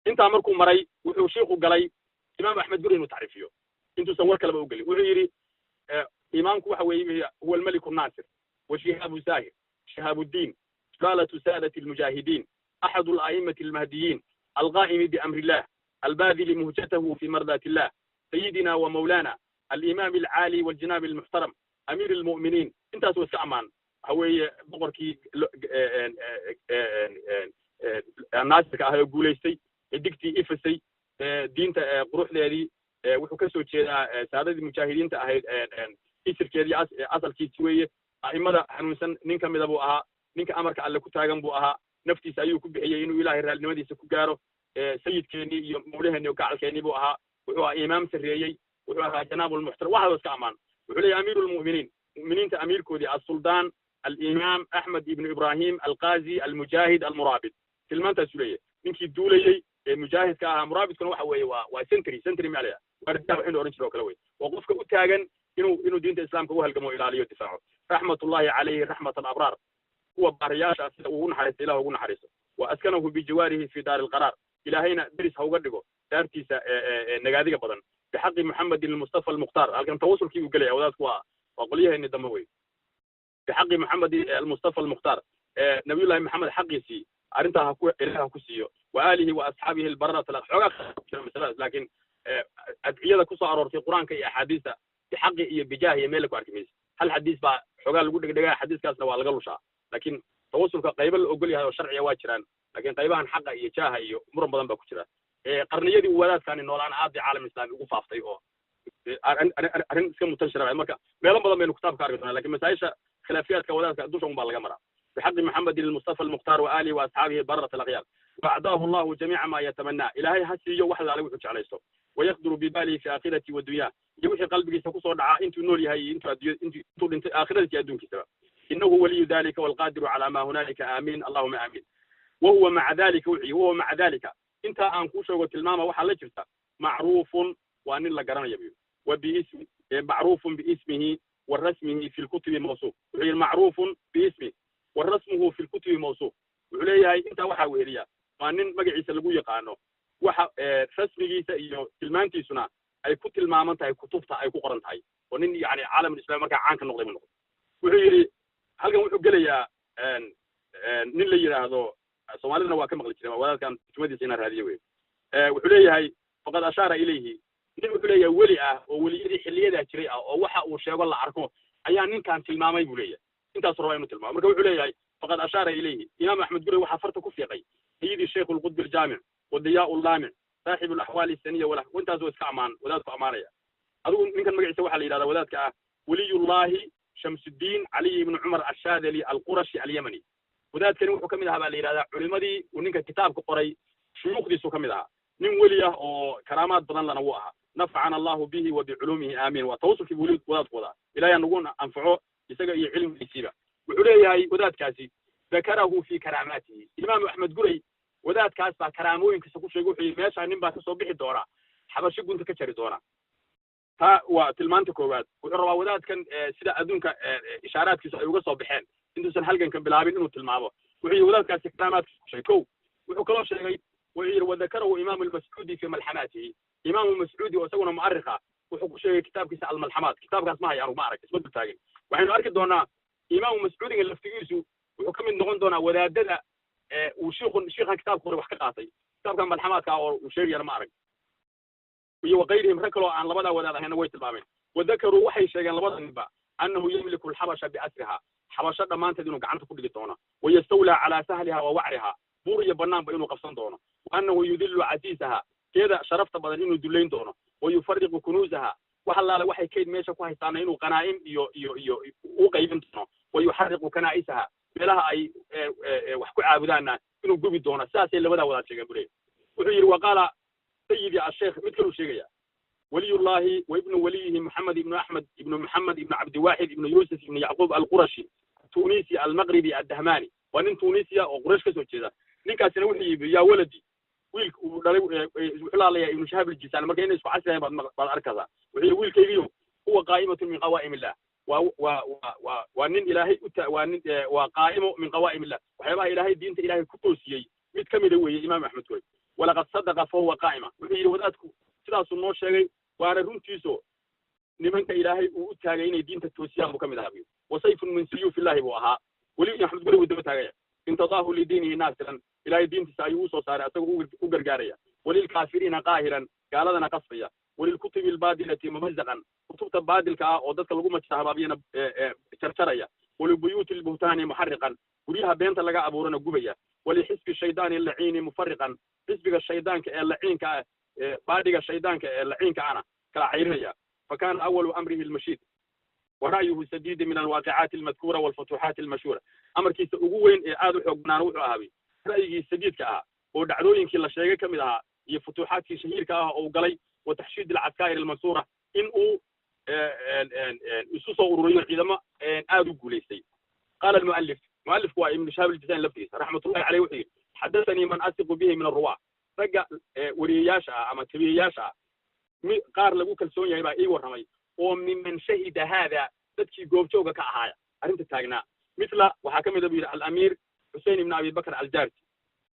Intaa markuu maray, wuxuu shiiku galay Imaam Axmed Guri inuu tacriifiyo intuusan war kaleba u gelin. Wuxuu yidhi imaamku waxa weeye: huwa almaliku الnaasir wa shihaabu zahir shihaabuddin sulaalatu saadati almujaahidiin, axadu ala'immati almahdiyiin, alqaa'imi biamri illah, albaadili muhjatahu fi mardaati illah, sayidina wa mawlana alimaam alcaali waljinaab almuxtaram, amiir almu'miniin. Intaas waa iska ammaan. Waxa weeye boqorkii naasirka ah oo guulaystay, xidigtii ifasay diinta quruxdeedii, wuxuu ka soo jeedaa saadadii mujaahidiinta ahayd isirkeedii, asalkiisi weeye. A'imada hanuunsan nin ka mida buu ahaa, ninka amarka Alle ku taagan buu ahaa, naftiisa ayuu ku bixiyey inuu Ilaahay raalnimadiisa ku gaaro, sayidkeennii iyo mawlaheennii o gacalkeennii buu ahaa, wuxuu ahaa imaam sarreeyey, wuxuu ahaa janaabulmuxtaram. Waxaasoo iska ammaan. Wuxuu leeyahy amiiru lmu'miniin, mu'miniinta amiirkoodii, assuldaan alimaam Axmed ibnu Ibrahim alqaazi almujaahid almuraabid. Tilmaantaasuu leeyahay ninkii duulayey ee mujaahidka ahaa. Muraabidkuna waxa weeye waa sentry malaya, waardiyaha waxaynu ohan jira oo kale wey, waa qofka u taagan inuu diinta Islaamka u halgamo, ilaaliyo, difaaco. Raxmatullahi calayhi raxmat alabraar, kuwa baariyaasha sida ugu naxariista Ilah ugu naxariiso. Wa askanahu bijawaarihi fi daari alqaraar, Ilaahayna deris ha uga dhigo daartiisa nagaadiga badan, bixaqi Muxamedin almustafa almukhtaar. Halkan tawasulkii uu gelaya wadaadku waa qolyaheeni dambe wey. Bixaqi Muxamed almustafa almukhtaar, Nabiyullahi Maxamed xaqiisii arrintaa haku Ilaah ha ku siiyo, wa aalihi wa asxaabihi albararata. Xoogaa jira masaladaas, laakiin adciyada kusoo aroortay Qur-aanka iyo axaadiista bixaqi iyo bijaah iyo meel ku arki maysa. Hal xadiis baa xoogaa lagu dhegdhegaa, xadiiskaasna waa laga lushaa. Laakiin tawasulka qaybo la ogol yahay oo sharciga waa jiraan, laakiin qaybahan xaqa iyo jaaha iyo muran badan baa ku jira. Qarniyadii uu wadaadkaani noolaan aad bay caalam islaami ugu faaftay oo arrin iska mutashira. Marka meelo badan baynu kitaabka arki doonaa, lakin masaa'isha khilaafiyaadka wadaadka dusha un baa laga maraa. Bixaqi Muxamedin almustafa almukhtaar wa aalihi wa asxaabihi bararat alakhyaar. Waacdaahu Allahu jamiica maa yatamanaa, Ilaahay ha siiyo wax laale wuxuu jeclaysto. Wayaqdiru bibaalihi fi aakhirati wa dunyaa, iyo wixii qalbigiisa kusoo dhacaa intuu nool yahay iyo intuu addunya intuu dhintay, aakhiradiisa iyo adduunkiisaba. Inahu waliyu dalika walqaadiru calaa ma hunaalika. Aamiin, allahuma aamiin. Wahuwa maca dalika, wuxuu wahuwa maca dalika, intaa aan kuu sheego tilmaama waxaa la jirta, macruufun, waa nin la garanaya buyu, wa biismi, macruufun biismihi wa rasmihi fi lkutubi mawsuuf. Wuxuu yidhi macruufun biismihi wa rasmuhu fi lkutubi mawsuuf. Wuxuu leeyahay intaa waxaa weheliya waa nin magaciisa lagu yaqaano, waxa rasmigiisa iyo tilmaantiisuna ay ku tilmaaman tahay kutubta ay ku qoran tahay, oo nin yani caalamulislami markaa caan ka noqday buu noqday. Wuxuu yidhi halkan wuxuu gelayaa nin la yidhaahdo, Soomaalidana waa ka maqli jireen wadaadkan, turjumadiisa inaan raadiyo wey. Wuxuu leeyahay faqad ashaara ilayhi, nin wuxuu leeyahay weli ah oo weliyadii xilliyadaa jiray ah oo waxa uu sheego la arko ayaa ninkan tilmaamay buu leeyahay. Intaasu rabaa inuu tilmaamo. Marka wuxuu leeyahay faqad ashaara ilayhi, Imaam Axmed Gurey waxaa farta ku fiiqay sayidi Sheikh lqudbi aljaamic wadiyaa laamic saaxibu alaxwaali saniya wala. Intaas waa iska ammaan, wadaadku ammaanaya. Adigu ninkan magaciisa waxaa la yidhahdaa wadaadka ah Waliyullahi Shamsuddin Caliy ibnu Cumar Ashaadali Alqurashi Alyamani. Wadaadkani wuxuu ka mid ahaa baa la yidhahdaa culimadii uu ninka kitaabka qoray shuyuukhdiisuu ka mid ahaa. Nin weli ah oo karaamaad badan lana wuu ahaa. Nafacana Allahu bihi wa biculuumihi, aamiin. Waa tawasulkii buu weli wadaadku wadaa. Ilahay nagu anfaco isaga iyo cilmigiisiiba. Wuxuu leeyahay wadaadkaasi dakarahu fi karaamaatihi, Imaamu Axmed Gurey wadaadkaas baa karaamooyinkiisa ku sheegay. Wuxuu yidhi meeshaa nin baa kasoo bixi doona, xabasho gunta ka jari doona. Taa waa tilmaanta koowaad. Wuxuu rabaa wadaadkan sida adduunka ishaaraadkiisu ay uga soo baxeen intuusan halgankan bilaabin inuu tilmaamo. Wuxuu yidhi wadaadkaasi karaamaadkiisa ku sheegay. Kow, wuxuu kaloo sheegay, wuxuu yidhi wadakarahu Imaamu Almascuudi fi malxamaatihi. Imaamu Mascuudi oo isaguna mu'arikh ah wuxuu ku sheegay kitaabkiisa Almalxamaat. Kitaabkaas ma haya anugu, ma arag, isma dul taagin. Waxaynu arki doonaa Imaamu Mascuudiga laftigiisu wuxuu ka mid noqon doonaa wadaadada uu shiikhun shiikhan kitaabka hore wax ka qaatay. Kitaabkan malxamaadka oo uu sheegayana ma arag. Iyo wakayrihim, rag kaloo aan labadaa wadaad ahayna way tilmaameen. Wadakaruu, waxay sheegeen labada ninba, annahu yamliku alxabasha biasriha, xabasho dhammaanteed inuu gacanta ku dhigi doono, wayastawlaa calaa sahliha wa wacriha, buur iyo banaanba inuu qabsan doono, wa annahu yudilu casiisaha, keeda sharafta badan inuu dullayn doono, wa yufariqu kunuusaha, wax allaale waxay kayd meesha ku haystaana inuu qanaa'im iyo u qaybin doono, wa yuxariqu kanaa'isaha, meelaha ay wax ku caabudaanna inuu gubi doono. Sidaasay labadaa wadaad sheegeen buu leeyahy. Wuxuu yidhi waqaala sayidi asheikh, mid kaluu sheegaya, waliyullahi wa ibnu waliyihi Moxamed ibnu Axmed ibnu Moxamed ibnu Cabdiwaaxid ibnu Yuusuf ibnu Yacquub Alqurashi Tunisi Almaqribi Addahmani. Waa nin Tunisiya oo Quraysh ka soo jeeda. Ninkaasina wuxuu yidhi yaa waladi, wiilka uu dhalay, wuxuu la hadlayaa Ibnu Shahaab Aljisani, marka inay isku casriyahan baad arkaysaa. Wuxuu yidhi wiilkaygiyo huwa qaa'imatun min qawaa'im illah, waa nin Ilaahay u waa nin, waa qaa'imo min qawaa'im illah, waxyaabaha Ilaahay diinta Ilaahay ku toosiyey mid ka mida weeye Imaam Axmed Gurey. Walaqad sadaqa fahuwa qaa'ima. Wuxuu yidhi wadaadku sidaasuu noo sheegay, waana runtiiso nimanka Ilaahay uu u taagay inay diinta toosiyaan buu ka mid ahaa buu. Wa sayfun min suyuufillahi buu ahaa. Weli Axmed Gurey buu daba taagaya. Intadaahu lidiinihi naasiran, Ilaahay diintiisa ayuu usoo saaray asagoo u gargaaraya. Walilkaafiriina qaahiran, gaaladana qasbaya. Walilkutubi albaadilati mumazaqan, kutubta baadilka ah oo dadka lagu majra habaabiyana jarjaraya. Walibuyuuti lbuhtaani muxariqan, guryaha beenta laga abuurana gubaya. Walixisbi shaydaani laciini mufariqan, xisbiga shaydaanka ee laciinka ah, baadhiga shaydaanka ee laciinka ana kala cayrinaya. Fakana awalu amrihi almashiid wa ra'yuhu sadiidi min alwaaqicaati almadkuura walfutuuxaati almashhuura. Amarkiisa ugu weyn ee aad u xoog banaana wuxuu ahaabay ra'yigii sadiidka ahaa oo dhacdooyinkii la sheegay ka mid ahaa iyo futuuxaadkii shahiirka ah oo galay, wa taxshiid alcaskaa'ir almansuura, in uu isu soo ururiyo ciidamo aad u guulaystay. Qaala almu'allif, mu'allifku waa Ibnu Shahaab Aljazani laftigiisa, raxmatullahi caleyh, wuxuu yidhi: xadathanii man asiqu bihi min arruwaa, ragga weriyayaasha ah ama tabiyayaasha ah qaar lagu kalsoon yahay baa ii warramay oo miman shahida haada, dadkii goobjooga ka ahaaya arrinta taagnaa. Mithla waxaa ka mid a buu yidhi Alamiir Xusein ibnu Abi Bakr Aljaarsi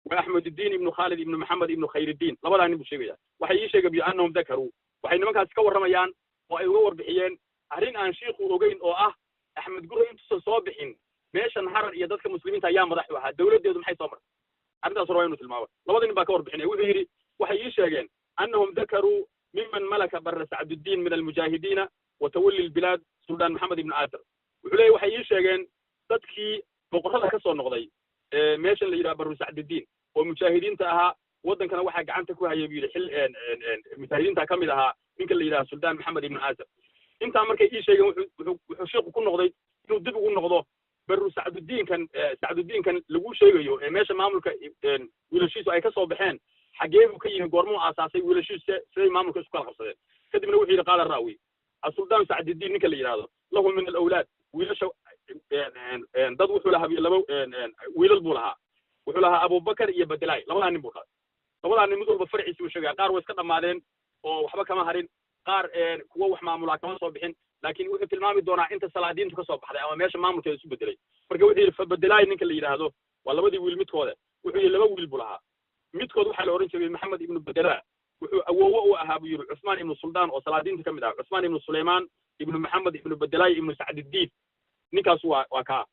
wa Axmeduddiin ibnu Khaalid ibnu Maxamed ibnu Khayriddiin. Labadaa nin buu sheegaya. Waxay ii sheegay biyo annahum dakaruu, waxay nimankaasi ka warramayaan oo ay uga warbixiyeen arrin aan shiiku ogeyn oo ah Axmed Gurey intuusan soo bixin meeshan Harar iyo dadka muslimiinta ayaa madax u ahaa, dawladdeedu maxay soo martay. Arrintaas hore waa inuu tilmaamo. Labada nin baa ka warbixinaya. Wuxuu yidhi waxay ii sheegeen annahum dakaruu miman malaka barra Sacduddiin min almujaahidiina wa tawalli albilaad Suldaan Maxamed ibnu Aadar. Wuxuu leeyahy waxay ii sheegeen dadkii boqorrada ka soo noqday meeshan la yidhaha Barru Sacduddiin oo mujaahidiinta ahaa, waddankana waxaa gacanta ku hayay buu yidhi xil mujaahidiinta ka mid ahaa ninka la yidhaha Suldaan Maxamed ibnu Aadar. Intaa markay ii sheegeen, wuxuu sheikhu ku noqday inuu dib ugu noqdo Barru Sacduddiinkan, Sacduddiinkan lagu sheegayo ee meesha maamulka wiilashiisu ay ka soo baxeen, xaggee buu ka yimi, goormuu aasaasay, wiilashiisu siday maamulka isku kala qabsadeen. Kadibna wuxuu yidhi: qaala raawi, Asuldaan Sacduddiin ninka la yidhahdo lahu min alawlaad, wiilasha dad wuxuu lahaa laba wiilal buu lahaa. Wuxuu lahaa Abubakar iyo Bedelaay, labadaa nin buu dhalay. Labadaa nin mid walba farciisi buu sheegaya. Qaar way iska dhammaadeen oo waxba kama harin, qaar kuwo wax maamulaa kama soo bixin, laakiin wuxuu tilmaami doonaa inta salaadiintu ka soo baxday ama meesha maamulkeeda isu bedelay. Marka wuxuu yidhi fa Bedelaay ninka la yidhaahdo waa labadii wiil midkoode. Wuxuu yidhi laba wiil buu lahaa, midkood waxaa la odhan jiray Maxamed ibnu Bedelaa, wuxuu awoowo u ahaa buu yidhi Cusmaan ibnu Suldaan oo salaadiinta ka mid ahaa, Cusmaan ibnu Sulaymaan ibnu Maxamed ibnu Bedelaay ibnu Sacdiddiin. Ninkaas waa kaa.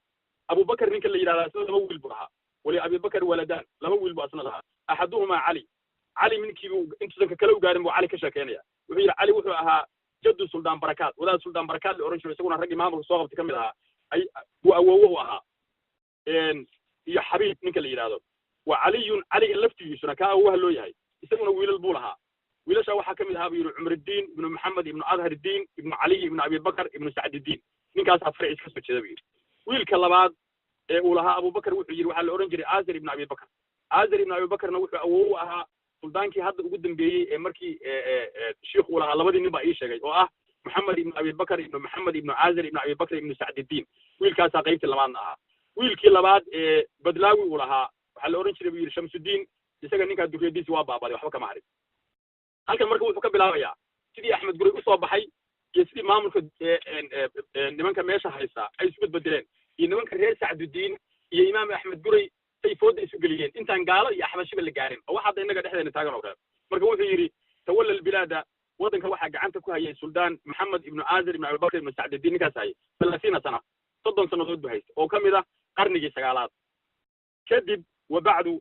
Abubakar ninka la yidhahdaa isna laba wiil buu lahaa. Wali Abibakar waladaan, laba wiil buu asna lahaa. Axaduhumaa Cali. Cali ninkiibuu intuusan ka kale u gaarin buu Cali ka sheekeynaya. Wuxuu yidhi Cali wuxuu ahaa jaddu Suldaan Barakaat, wadaad Suldaan Barakaat la odhan jiro, isaguna raggii maamulka soo qabtay ka mid ahaa ay buu awoowo u ahaa, iyo Xabiib ninka la yidhaahdo. Wa Caliyun, Caliga laftigiisuna kaa awowaha loo yahay, isaguna wiilal buu lahaa. Wiilasha waxaa ka mid ahaa buu yidhi Cumruddiin ibnu Maxamed ibnu Adharddiin ibnu Caliy ibnu Abibakar ibnu Sacdiddiin. Ninkaasaa farciis ka soo jeeda buu yidhi. Wiilka labaad ee uu lahaa Abubakar wuxuu yidhi waxaa la odhan jiray Aazar ibnu Abibakar. Aazar ibnu Abibakarna wuxuu awow u ahaa suldaankii hadda ugu dambeeyey ee markii shiikhu uu lahaa labadii nin baa ii sheegay, oo ah Maxamed ibnu Abibakar ibnu Maxamed ibnu Aazar ibnu Abibakar ibnu Sacdiddiin. Wiilkaasaa qaybtii labaadna ahaa. Wiilkii labaad ee Badlaawi uu lahaa waxaa la odhan jiray buu yidhi Shamsuddiin. Isaga ninkaa duriyadiisi waa baabaday, waxba kama harin. Halkan marka wuxuu ka bilaabayaa sidii Axmed Gurey usoo baxay iyo sidii maamulka nimanka meesha haysta ay isu bedbedeleen iyo nimanka reer Sacduddiin iyo Imaam Axmed Gurey say fooda isu geliyeen intaan gaalo iyo axmedashiba la gaarin, oo wax hadda innaga dhexdeena taagan oo kale. Marka wuxuu yidhi tawalla albilaada, waddanka waxaa gacanta ku hayay Suldaan Maxamed ibnu Aazar ibnu Abibakr ibnu Sacdiddiin. Ninkaas hayay 30 sana, 30 sannadood buu haystay oo ka mid ah qarnigii sagaalaad. Kadib wa bacdu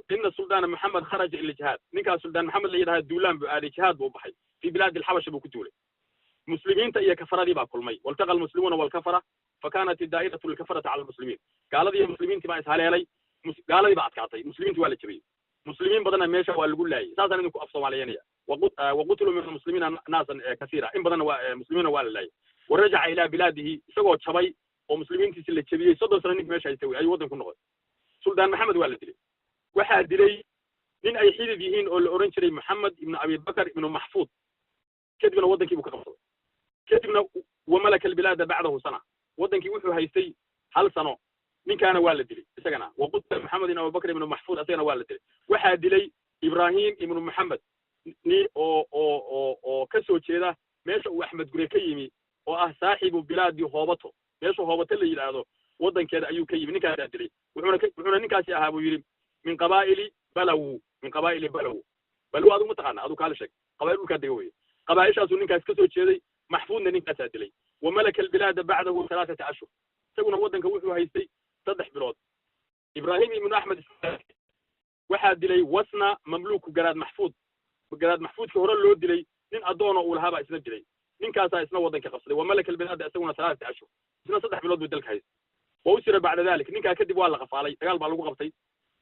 ina Suldaana Maxamed kharaja ila jihaad. Ninkaas Suldaan Maxamed la yidhahda duulaan buu aaday, jihaad buu u baxay, fii bilaadi alxabasha buu ku duulay. Muslimiinta iyo kafaradii baa kulmay. Waltaqa almuslimuuna walkafara fakanat daa'iratu lilkafarati cala almuslimiin. Gaaladii iyo muslimiintii baa ishaleelay, gaaladii baa adkaatay, muslimiintii waa la jebiyey, muslimiin badanna meesha waa lagu laayay. Saasaan idinku af soomaaliyeynaya. Waqutuluu min almuslimiina naasan kasiira, in badanna waa muslimiinna waa la laayay. Warajaca ilaa bilaadihi, isagoo jabay oo muslimiintiisi la jebiyey, 30 sano ninka meesha haysta wey ayuu waddan ku noqday. Suldaan Maxamed waa la dilay. Waxaa dilay nin ay xidid yihiin oo la odhan jiray Maxamed ibnu Abibakar ibnu Maxfuud. Kadibna waddankii buu ka qabsaday. Kadibna wamalaka albilaada bacdahu sana, waddankii wuxuu haystay hal sano. Ninkaana waa la dilay isagana. Waqutila Maxamed ibn Abubakr ibnu Maxfuud, isagana waa la dilay. Waxaa dilay Ibrahim ibnu Maxamed ni oo ka soo jeeda meesha uu Axmed Gure ka yimi oo ah saaxibu bilaadi Hoobato. Meesha Hoobato la yidhaahdo waddankeeda ayuu ka yimi. Ninkaasaa dilay. Wuxuuna ninkaasi ahaa buu yidhi min qabaa'ili Balaw min qabaa'ili Balaw. Balaw adigu ma taqaana, adigu kaala sheeg, qabaa'il dhulkaa dega weye. Qabaa'ishaasuu ninkaas ka soo jeeday, Maxfuudna ninkaasaa dilay. Wa malaka albilaada bacdahu 3 ashhur, isaguna waddanka wuxuu haystay 3 bilood. Ibraahim ibnu Axmed waxaa dilay Wasna mamluuku Garaad Maxfuud. Garaad Maxfuudkii hore loo dilay nin addoona uu lahaa baa isna dilay. Ninkaasaa isna waddanka qabsaday. Wa malaka albilaada isaguna 3 ashhur, isna 3 bilood buu dalka haystay. Wa usira bacda dalik, ninkaa kadib waa la qafaalay, dagaal baa lagu qabtay.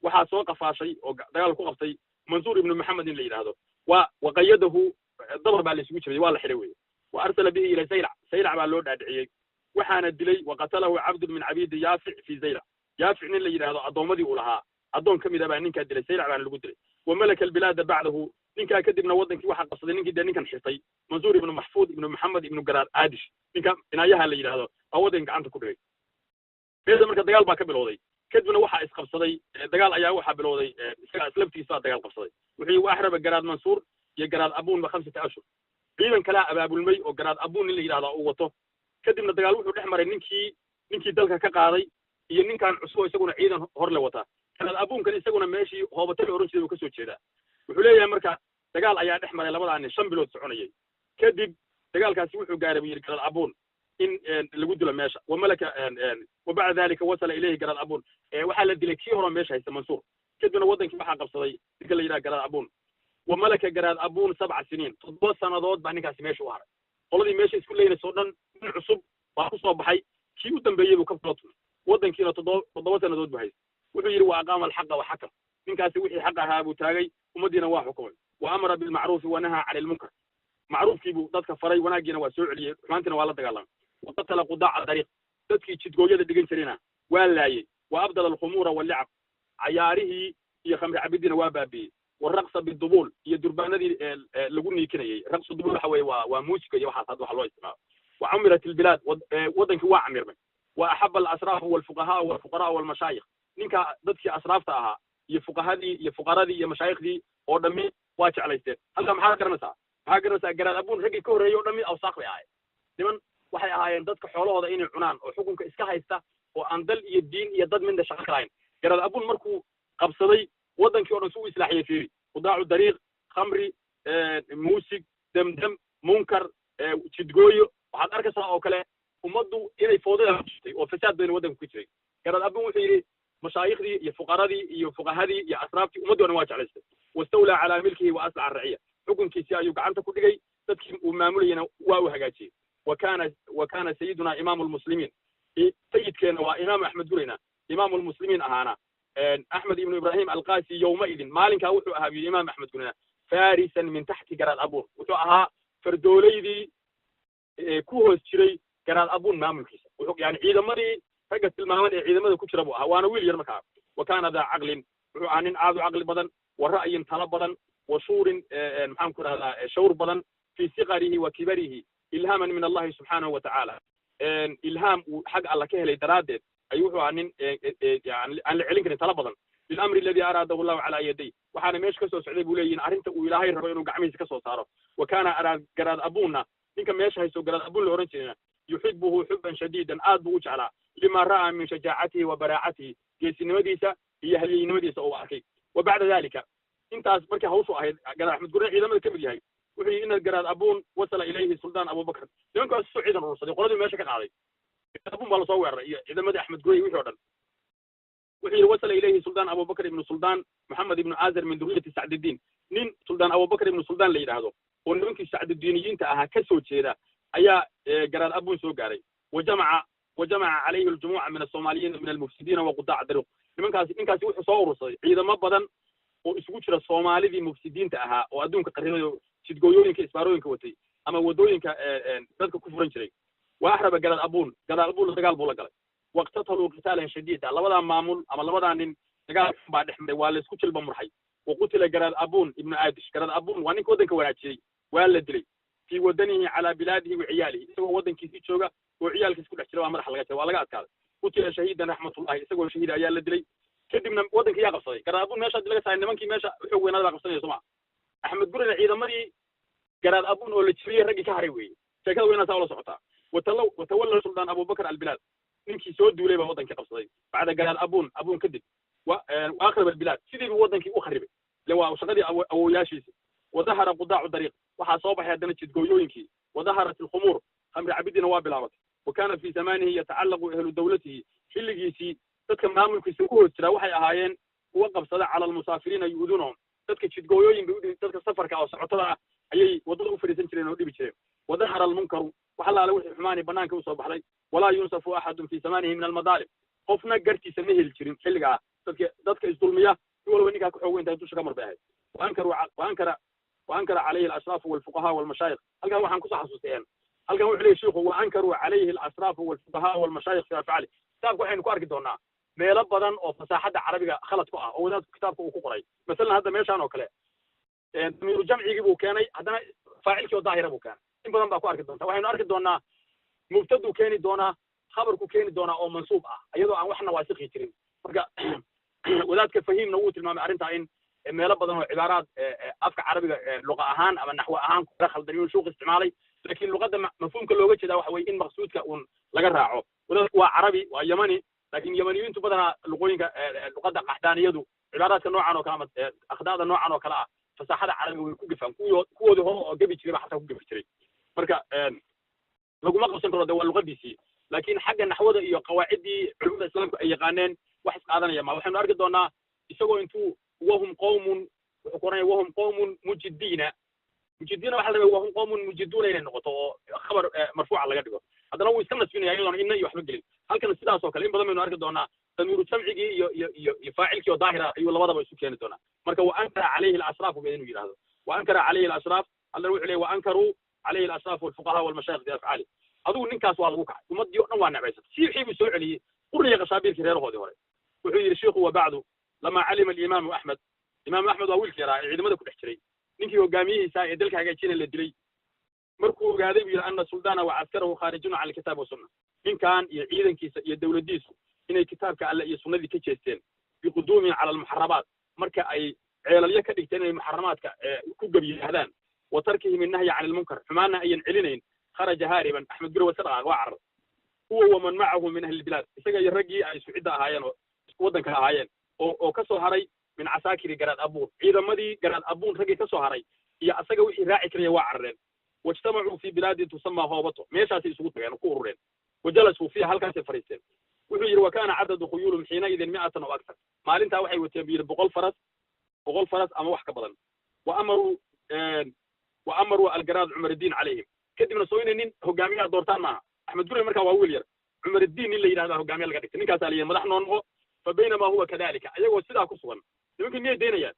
Waxaa soo qafaashay oo dagaal ku qabtay Mansuur ibnu Maxamed in la yidhaahdo. Waa waqayadahu, dabar baa la isugu jabiyey, waa la xidhay weye. Wa arsala bihi ila Zaylac, Saylac baa loo dhaadhiciyey. Waxaana dilay wa qatalahu cabdun min cabiidi Yaafic fi Zaylac. Yaafic nin la yidhaahdo addoommadii uu lahaa addoon ka mid a baa ninkaa dilay, Saylac baana lagu dilay. Wa malaka albilaada bacdahu, ninkaa kadibna waddankii waxaa qabsaday ninkii dee ninkan xirtay, Mansuur ibnu Maxfuud ibnu Maxamed ibnu Garaar Aadish, ninka inaayaha la yidhaahdo baa waddanka gacanta ku dhigay meesha. Marka dagaal baa ka bilowday. Kadibna waxaa isqabsaday, dagaal ayaa waxaa bilowday, isagaa islaftiisa dagaal qabsaday. Wuxuu axraba Garaad Mansuur iyo Garaad Abuun ba 5 ashhur. Ciidan kalaa abaabulmay oo Garaad Abuun nin la yidhahda uu wato. Kadibna dagaal wuxuu dhex maray ninkii dalka ka qaaday iyo ninkan cusub oo isaguna ciidan hor le wataa. Garaad Abuunkan isaguna meeshii Hoobata la oran jiray buu kasoo jeedaa. Wuxuu leeyahay marka dagaal ayaa dhex maray labadaa nin, 5 bilood soconayay. Kadib dagaalkaasi wuxuu gaaray, buu yidhi, Garaad Abuun in lagu dilo meesha. Wa malaka wa bacda dalika wasala ilayhi Garaad Abuun. Waxaa la dilay kii hore meesha haysta, Mansuur. Kadibna waddankii waxaa qabsaday ninka la yidhaha Garaad Abuun. Wa malaka Garaad Abuun 7 siniin, 7 sannadood baa ninkaasi meesha u haray. Qoladii meesha isku leynayso dhan nin cusub baa ku soo baxay, kii u dambeeyey buu ka kula tumay. Waddankiina 7 sannadood buu haystay. Wuxuu yidhi: wa aqaama alxaqa wa xakam, ninkaasi wixii xaq ahaa buu taagay, ummaddiina waa xukumay. Wa amara bilmacruufi wa nahaa cani lmunkar, macruufkii buu dadka faray, wanaaggiina waa soo celiyey, xumaantiina waa la dagaalamay. Wa qatala qudaaca dariiq, dadkii jidgooyada dhigan jirayna waa laayey. Wa abdala alkhumuura wallicab, cayaarihii iyo khamri cabidiina waa baabi'iyey. Waraqsa bidubuul, iyo durbaanadii lagu niikinayey. Raqsu dubuul waxa weeye waa muusika iyo waxaas hadda waxa loo isticmaalo. Wa cumirat ilbilaad, waddankii waa camirmay. Wa axaba alasraafu walfuqahaa walfuqaraa walmashaayikh, ninka dadkii asraafta ahaa iyo fuqahadii iyo fuqaradii iyo mashaayikhdii oo dhammi waa jeclaysteen. Halkaa maxaa garanaysaa? Maxaa garanaysaa? Garaad Abuun raggii ka horreeyey o dhammi awsaaq bay ahaayeen. Niman waxay ahaayeen dadka xoolahooda inay cunaan oo xukunka iska haysta oo aan dal iyo diin iyo dad midna shaqo ka lahayn. Garaad Abuun markuu qabsaday waddankii o dhan si u islaaxiyey, fiiri: qudaacu dariiq, khamri, muusig, demdem, munkar, jidgooyo. Waxaad arkaysaa oo kale ummaddu inay foodada ku jirtay oo fasaad bayna waddanka ku jiray. Garaad Abuun wuxuu yidhi mashaayiikhdii iyo fuqaradii iyo fuqahadii iyo asraaftii, ummaddii o dhan waa jeclaystay. Wastawlaa calaa milkihi wa aslaxa raciya, xukunkiisii ayuu gacanta ku dhigay, dadkii uu maamulayana waa uu hagaajiyey. Wa kana sayiduna imaamu lmuslimiin, sayidkeenna waa Imaamu Axmed Gureyna, imaamu lmuslimiin ahaana Axmed ibnu Ibrahim Alqasi yowmaidin, maalinkaa wuxuu ahaa, yidhi Imaam Axmed Gureyna, farisan min taxti Garaad Abuun. Wuxuu ahaa fardoolaydii ku hoos jiray Garaad Abuun maamulkiisa, yani ciidamadii ragga tilmaaman ee ciidamada ku jira buu ahaa, waana wiil yar markaa. Wa kaana daa caqlin, wuxuu ahaa nin aad u caqli badan, wa ra'yin, talo badan, wa shuurin, maxaan ku rahdaa, shawr badan, fi siqarihi wa kibarihi, ilhaaman min Allahi subxaanahu wa tacaala, ilhaam uu xag Alla ka helay daraaddeed ayuu wuxuu ahaa nin aan la celin karin, talo badan. Bilamri aladi araadahu Allahu calaa yaday, waxaana meesha ka soo socday, buu leeyihin, arrinta uu Ilaahay rabo inuu gacmihiisa ka soo saaro. Wa kaana araad Garaad Abuunna, ninka meesha haysto Garaad Abuun la odhan jirayna, yuxibuhu xuban shadiidan, aad buu u jeclaa, lima ra'aa min shajaacatihi wa baraacatihi, geesinimadiisa iyo halyeynimadiisa uu arkay. Wa bacda dalika, intaas markii hawshu ahayd, Garaad Axmed Gurre ciidamada ka mid yahay, wuxuu yidhi ina Garaad Abuun wasala ilayhi Suldaan Abubakr. Nimankaas soo ciidan urursaday, qoladii meesha ka qaaday Garaad Abuun baa lasoo weeraray iyo ciidamadii Axmed Gurre iyo wixii o dhan. Wuxuu yidhi: wasala ilayhi Suldaan Abubakr ibnu Suldaan Moxamed ibnu Azar min duriyati Sacdidiin. Nin Suldaan Abubakr ibnu Suldaan la yidhaahdo oo nimankii Sacdidiiniyiinta ahaa ka soo jeeda ayaa Garaad Abuun soo gaaray. Wa jamaca calayhi aljumuuca min asoomaaliyiina min almufsidiina wa qudaaca dariiq. Ninkaasi wuxuu soo urursaday ciidamo badan oo isugu jira Soomaalidii mufsidiinta ahaa oo adduunka qarribayo, jidgooyooyinka, isbaarooyinka watay ama waddooyinka dadka ku furan jiray. Wa axraba Garaad Abuun, Garaad Abuun dagaal buu la galay. Waqtataluu qitaalan shadiida, labadaa maamul ama labadaa nin dagaal baa dhex maray, waa laysku jilba murxay. Wa qutila Garaad Abuun ibnu Aadish, Garaad Abuun waa ninka waddanka wanaajiyey, waa la dilay fii wadanihi calaa bilaadihi wa ciyaalihi, isagoo waddankiisii jooga oo ciyaalkiis ku dhex jira waa madaxa laga jira, waa laga adkaaday. Qutila shahiidan raxmatullahi, isagoo shahiida ayaa la dilay. Kadibna waddanka yaa qabsaday? Garaad Abuun meesha hadii laga saaray, nimankii meesha xoog weynaada baa qabsanaya, soo ma? Axmed Gurina ciidamadii Garaad Abuun oo la jibiyey raggii ka haray weeye. Sheekada weynaa saa ula socotaa. Watawalla Suldaan Abubakar albilaad, ninkii soo duulay baa waddankii qabsaday bacda Garaad Abuun, Abuun kadib. Wa akhraba albilaad, sidii buu waddankii u kharibay, ile waa shaqadii awowayaashiisa. Wadahara qudaacu dariiq, waxaa soo baxay haddana jidgooyooyinkii. Wadaharat alkhumuur, khamri cabidiina waa bilaabatay. Wa kaana fii zamaanihi yatacallaqu ehlu dawlatihi, xilligiisii dadka maamulkiisa ku hoos jiraa waxay ahaayeen kuwa qabsada cala almusaafiriina yu'duunahum, dadka jidgooyooyin bay udhibi, dadka safarka oo socotada ah ayay waddada u fadhiisan jireen oo dhibi jireen. Wadahara almunkaru, wax allaale wixii xumaani banaanka usoo baxday. Walaa yunsafu axadun fii zamaanihi min almadaalim, qofna gartiisa ma heli jirin xilligaa. Dadka isdulmiya si walba ninkaa ku xoog weyn tahay dusha ka mar bay ahayd. Waankara waankara calayhi alashraafu walfuqahaa walmashaayikh. Halkan waxaan kusoo xasuustay, halkan wuxuu leeyahy shiikhu: waankaruu calayhi alashraafu walfuqahaa walmashaayikh fi afcaali. Kitaabka waxaynu ku arki doonaa meelo badan oo fasaaxadda carabiga khalad ku ah oo wadaadku kitaabka uu ku qoray. Masalan, hadda meeshaan oo kale damiiru jamcigii buu keenay, haddana faacilkii oo daahira buu keenay. In badan baa ku arki doonta. Waxaynu arki doonaa mubtaduu keeni doonaa, khabarku keeni doonaa oo mansuub ah, iyadoo aan wax nawaasikhi jirin. Marka wadaadka fahiimna wuu tilmaamay arrintaa, in meelo badan oo cibaaraad afka carabiga luqa ahaan ama naxwo ahaan kula khaldan inuu shuuq isticmaalay, laakiin luqadda mafhuumka looga jeedaa waxa weye in maqsuudka uun laga raaco. Wadaadku waa carabi, waa yamani, laakiin yamaniyiintu badanaa luqooyinka luqadda qaxdaaniyadu cibaaraadka noocan oo kale ama akhdaada noocan oo kale ah fasaaxada carabiga way ku gefaan. Kuwoodii hore oo gebi jiray ba xataa ku gefi jiray. Marka laguma qabsan karo, de waa luqadiisii, laakiin xagga naxwada iyo qawaaciddii culimada islaamku ay yaqaaneen wax isqaadanaya ma. Waxaynu arki doonaa isagoo intuu wahum qawmun wuxuu ku oranaya wahum qawmun mujidiina. Mujidiina waxa la rabaa wahum qawmun mujiduuna inay noqoto oo khabar marfuuca laga dhigo, haddana wuu iska nasbinaya iyadoona inna iyo waxba gelin. Halkan sidaas oo kale in badan baynu arki doonaa, damiiru jamcigii iyo faacilkii oo daahira ayuu labadaba isu keeni doonaa. Marka wa ankara calayhi alashraafu ba inuu yidhahdo wa ankara calayhi alashraf, haddana wuxuu leeyahy wa ankaruu calayhi alashraafu walfuqahaa walmashaayikh bi afcaali. Adigu ninkaas waa lagu kacay, ummaddii o dhan waa necbaysatay. Siixii buu soo celiyey qurniga qashaabiirkii reerahoodii hore. Wuxuu yidhi shiikhu: wa bacdu, lama calima alimaamu Axmed. Imaamu Axmed waa wiilka yaraa ee ciidamada ku dhex jiray, ninkii hogaamiyihiisa ee dalka hagaajinaya la dilay. Markuu ogaaday buu yidhi ana suldaana wa caskarahu khaarijuna cala alkitaab wasunna, ninkan iyo ciidankiisa iyo dowladdiisu inay kitaabka alle iyo sunnadii ka jeesteen, biquduumihim cala almuxaramaat, marka ay ceelalyo ka dhigteen inay muxaramaadka ku gebi yidhaahdaan, wa tarkihim innahya cani almunkar, xumaanna ayan celinayn, kharaja haariban. Axmed Guri waa iska dhaqaaq, waa carar, huwa waman macahu min ahli lbilaad, isaga iyo raggii ay isku cidda ahaayeen oo isku waddanka ahaayeen oo ka soo haray min casaakiri Garaad Abuun, ciidamadii Garaad Abuun raggii ka soo haray iyo asaga wixii raaci karaya waa carareen. Wajtamacuu fii bilaadin tusamaa Hoobato, meeshaasay isugu tageen oo ku urureen. Wajalasuu fiiha, halkaasay fadhiisteen. Wuxuu yidhi: wa kaana cadadu khuyuulum xiinaidin 100 aw aktar. Maalintaa waxay wateen buu yidhi 100 faras, 100 faras ama wax ka badan. Wa amaruu algaraad Cumaruddiin calayhim. Kadibna soo inay nin hogaamiyaha doortaan maaha. Axmed Gure markaa waa wiil yar. Cumaruddiin nin la yidhahdaa hogaamiye laga dhigtay, ninkaasaa la yidhi madax noo noqo. Fa baynamaa huwa kadalika, ayagoo sidaa ku sugan, nimankii miyay daynayaan?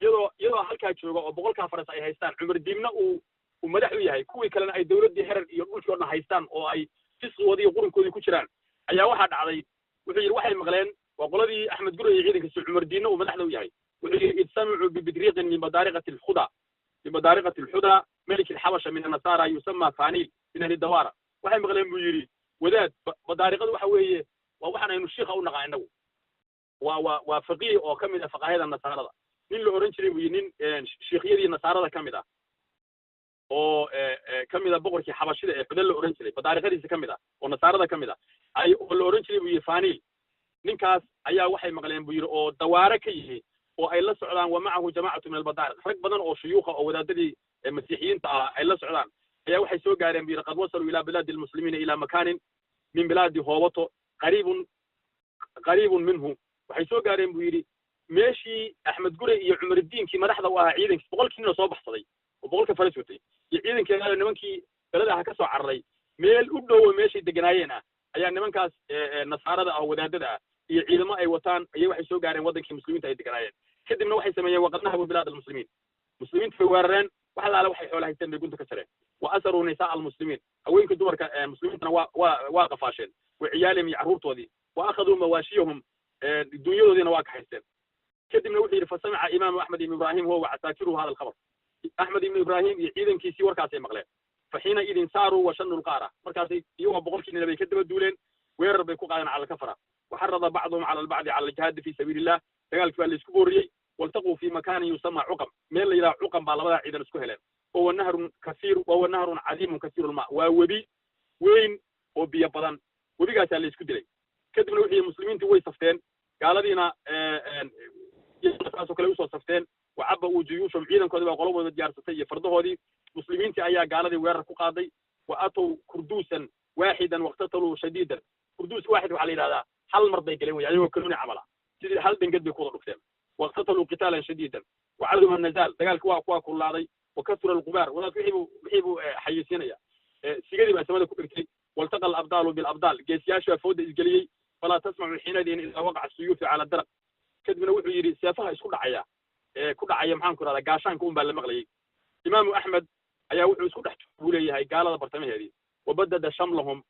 Iyadoo halkaa jooga oo 100-kaa faras ay haystaan, Cumardiinna uu madax u yahay, kuwii kalena ay dowladdii Herer iyo dhulkii o dhan haystaan oo ay fisqigoodii iyo qurunkoodii ku jiraan, ayaa waxaa dhacday, wuxuu yidhi, waxay maqleen, waa qoladii Axmed Gure iyo ciidankiisa, Cumardiinna uu madaxda u yahay. Wuxuu yidhi: id samicuu bibidriiqin min badaariqati alxuda melik alxabasha min annasaara yusama Faniil min ahli dawaara. Waxay maqleen buu yidhi wadaad badaariqadu waxa weeye waa waxaan aynu shiikha u naqaa innagu, waa faqiih oo ka mid ah faqahyada nasaarada. Nin la odhan jiray buu yidhi, nin shiikhyadii nasaarada ka mid ah oo ka mid ah boqorkii xabashida ee Xudan la odhan jiray, badaariqadiisa ka mid ah oo nasaarada ka mid ah ay oo la odhan jiray buu yidhi Faniil, ninkaas ayaa waxay maqleen buu yidhi oo dawaare ka yimi oo ay la socdaan, wa macahu jamaacatu min albadaariq, rag badan oo shuyuukha oo wadaadadii masiixiyiinta ah ay la socdaan ayaa waxay soo gaareen buu yidhi. Qad wasaluu ilaa bilaadi almuslimiina, ilaa makaanin min bilaadi Hoobato qariibun minhu. Waxay soo gaareen buu yidhi meeshii Axmed Gure iyo Cumardiinkii madaxda u ahaa ciidankiis, 100-kii nina soo baxsaday oo 100-ka faras watay iyo ciidankeeda, nimankii belada ah ka soo cararay, meel u dhowo meeshay deganaayeen ah ayaa nimankaas nasaarada ah, wadaadada ah iyo ciidamo ay wataan ayay waxay soo gaareen waddankii muslimiinta ay deganaayeen. Kadibna waxay sameeyeen: waqad nahabu bilaad almuslimiin, muslimiintu bay weerareen, wax allaale waxay xoola haysteen bay gunta ka jareen. Wa asaruu nisaa almuslimiin, haweenkii dumarka muslimiintana waa qafaasheen, wa ciyaalihim, iyo carruurtoodii, wa akhaduu mawaashiyahum, dunyadoodiina waa kaxaysteen. Kadibna wuxuu yidhi: fasamica imaamu Axmed ibnu Ibrahim huwa wa casaakiruhu hada alkhabar. Axmed ibnu Ibrahim iyo ciidankiisii warkaasay maqleen. Fa xiina idin saaruu washanu lqaara, markaasay iyagoo 100-kii nina bay ka daba duuleen, weerar bay ku qaadeen cala alkafara. Waxarada bacduhum cala albacdi cala aljihaadi fi sabiili illah, dagaalkii baa laisku booriyey. Waltaquu fi makaanin yusama Cuqam, meel la yidhaha Cuqam baa labadaa ciidan isku heleen. Wahuwa nahrun kasiir, wahuwa nahrun cadiimun kasiiru lma, waa webi weyn oo biyo badan, webigaasaa la isku dilay. Kadibna wuxuu yidhi muslimiintii way safteen. Gaaladiina saasoo kale usoo safteen. Wacaba uu juyuushum, ciidankoodii baa qolobooda diyaarsatay iyo fardahoodii. Muslimiintii ayaa gaaladii weerar ku qaaday. Wa atow kurduusan waaxidan waqtataluu shadiidan. Kurduus waaxid waxaa la yidhahdaa hal mar bay galeen wey, ayagoo kaloni camala, sidii hal dhengad bay kuwada dhufteen. Waqtataluu qitaalan shadiidan wacaduma nazaal, dagaalki waa kulaaday. Wakasura alqubaar, wadaadku wixii buu xayeysiinaya, sigadii baa samada ku dhigtay. Waltaqa alabdaalu bilabdaal, geesiyaashu baa fooda isgeliyey. Falaa tasmacu xiinadin idaa waqaca suyuufu cala daraq. Kadibna wuxuu yidhi seefaha isku dhacaya ee ku dhacaya, maxaan ku rahdaa, gaashaanka un baa la maqlayay. Imaamu Axmed ayaa wuxuu isku dhex buu leeyahay gaalada bartamaheedii. Wabadada shamlahum,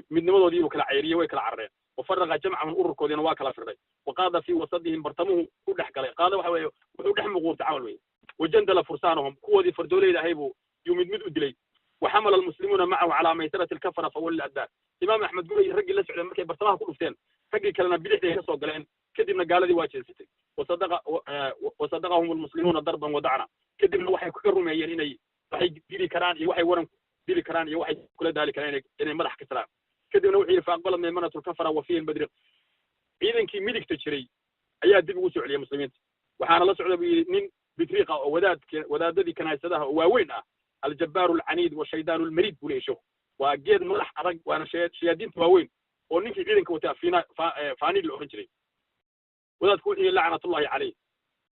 midnimadoodii buu kala ceyriyey, way kala carareen. Wafaraqa jamcahum, ururkoodiina waa kala firdhay. Waqaada fii wasadihim, bartamuhu ku dhex galay. Qaada waxa weeye wuxuu dhex muquurtay camal weye. Wajandala fursaanahum, kuwoodii fardooleyda ahay buu yuu mid mid u dilay. Waxamala almuslimuuna macahu calaa maysarati alkafara fawalli adbaar. Imaam Axmed Gurey raggii la socday markay bartamaha ku dhufteen, raggii kalena bidixday ka soo galeen. Kadibna gaaladii waa jeesatay. Wasadaqa wasadaqahum almuslimuuna darban wadacna. Kadibna waxay kaga rumeeyeen inay waxay dili karaan iyo waxay waran dili karaan iyo waxay kula daali karaan inay madax kasraan. Kadibna wuxuu yidhi faaqbalat maymanatu lkafara wa fiihi lmadriq, ciidankii midigta jiray ayaa dib ugu soo celiyay muslimiinta. Waxaana la socda buu yidhi nin bitriiqa oo wadaadadii kanaisadaha oo waaweyn ah, aljabbaaru alcaniid wa shaydaanu almariid buu leeyahy sheekhu. Waa geed madax adag, waana shayaadiinta waaweyn oo ninkii ciidanka watay afiina faaniid la odhan jiray. Wadaadku wuxuu yidhi lacnatullahi calayh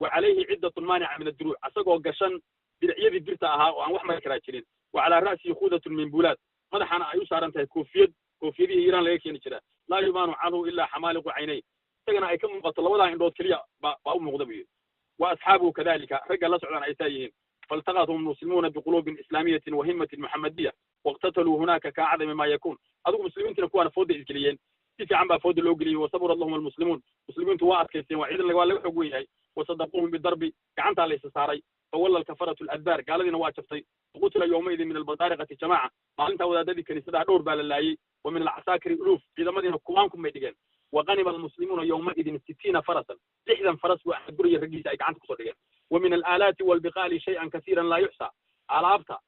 wa calayhi ciddatun maanica min adduruuc, asagoo gashan diricyadii birta ahaa oo aan wax mari karaa jirin. Wa calaa ra'sihi khudatun min buulaad, madaxana ay u saaran tahay koofiyad, koofiyadihii Iiraan laga keeni jiraa. Laa yubaanu canhu ilaa xamaaliqu caynay, isagana ay ka muuqato labadaa indhood keliya baa u muuqda buu yidhi. Wa asxaabuhu kadalika, ragga la socdaan ay saa yihiin. Faltaqathum muslimuuna biquluubin islaamiyatin wa himmatin muxamadiya waqtataluu hunaaka kaacdami maa yakuun. Adigu muslimiintina kuwaana fooda isgeliyeen, si fiican baa fooda loo geliyey. Wasabura lahum almuslimuun, muslimiintu waa adkaysteen, waa ciidan waa laga xoog wen yahay. Wasadaquuhum bidarbi, gacantaa la isa saaray. Fawalla alkafaratu aladbaar, gaaladiina waa jabtay. Qutila yowmaidin min albadaariqati jamaaca, maalintaa wadaadadii kaniisadaha dhowr baa la laayey. Wa min alcasaakiri uluuf, ciidamadiina kumaan kun bay dhigeen. Waqanima almuslimuuna yowmaidin 60 farasan, 60 faras buu Axmed Guriya raggiisa ay gacanta kusoo dhigeen. Wa min alaalaati walbiqaali shay-an kasiiran laa yuxsa, alaabta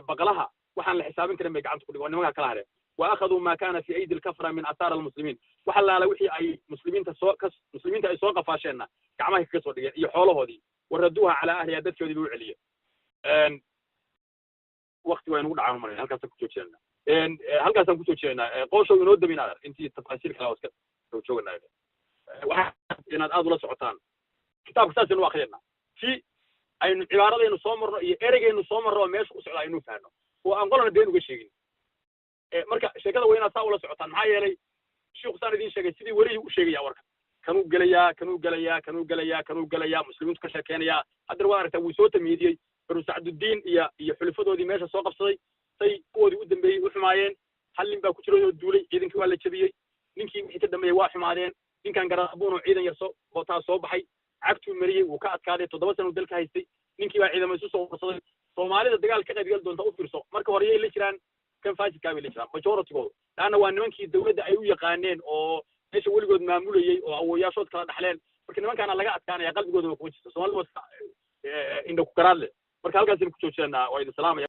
baqlaha waxaan la xisaabin karin bay gacanta ku dhigeen, waa nimankaa kala hareen. Wa akhaduu ma kana fi aydi alkafra min asaar almuslimiin, wax allaala wixii ay muslimiinta soo kas muslimiinta ay soo qafaasheenna gacmahay kaga soo dhigeen iyo xoolahoodii. Waraduuha calaa ahliha, dadkoodii bay u celiyeen. Wakti waa inugu dhacaan umalay, halkaasaan ku joojinayna, halkaasaan ku joojinaynaa. Qooshow inoo damin adar intii tafaasiir kale oo iska jooganaa. Waxaa inaad aad ula socotaan kitaabka, saasaynu akriyana si aynu cibaaradaynu soo marno iyo ereygaynu soo marno oo meesha u socda aynu fahno oo aan qolana been uga sheegin. Marka sheekada waa inaad saa ula socotaan, maxaa yeelay shiiku saan idiin sheegay sidii werihii u sheegaya warka, kanuu gelayaa, kanuu gelayaa, kanuu gelayaa, kanuu gelayaa, muslimiintu ka sheekeynayaa. Haddana waa aragtaa, wuu soo tamiidiyey Banu Sacdudiin iyo xulifadoodii meesha soo qabsaday, say kuwoodii u dambeeyey u xumaayeen. Hal nin baa ku jiray oo duulay, ciidankii waa la jebiyey. Ninkii wixii ka dambeeyey waa xumaadeen. Ninkan Garaabuun oo ciidan yar soo botaa soo baxay, cagtuu mariyey, wuu ka adkaaday. 7 sana uu dalka haystay. Ninkii baa ciidamo isu soo urursaday. Soomaalida dagaal ka qaybgali doonta u fiirso, marka hore yay la jiraan? Kan faasidkaa bay la jiraan majoritygooda, laanna waa nimankii dawladda ay u yaqaaneen oo meesha weligood maamulayey oo awoyaashood kala dhaxleen. Marka nimankaana laga adkaanaya qalbigooda waa kuma jirta. Soomaalida waa indha ku garaad leh. Marka halkaasaynu ku joojinanaa, waa idin salaamaya.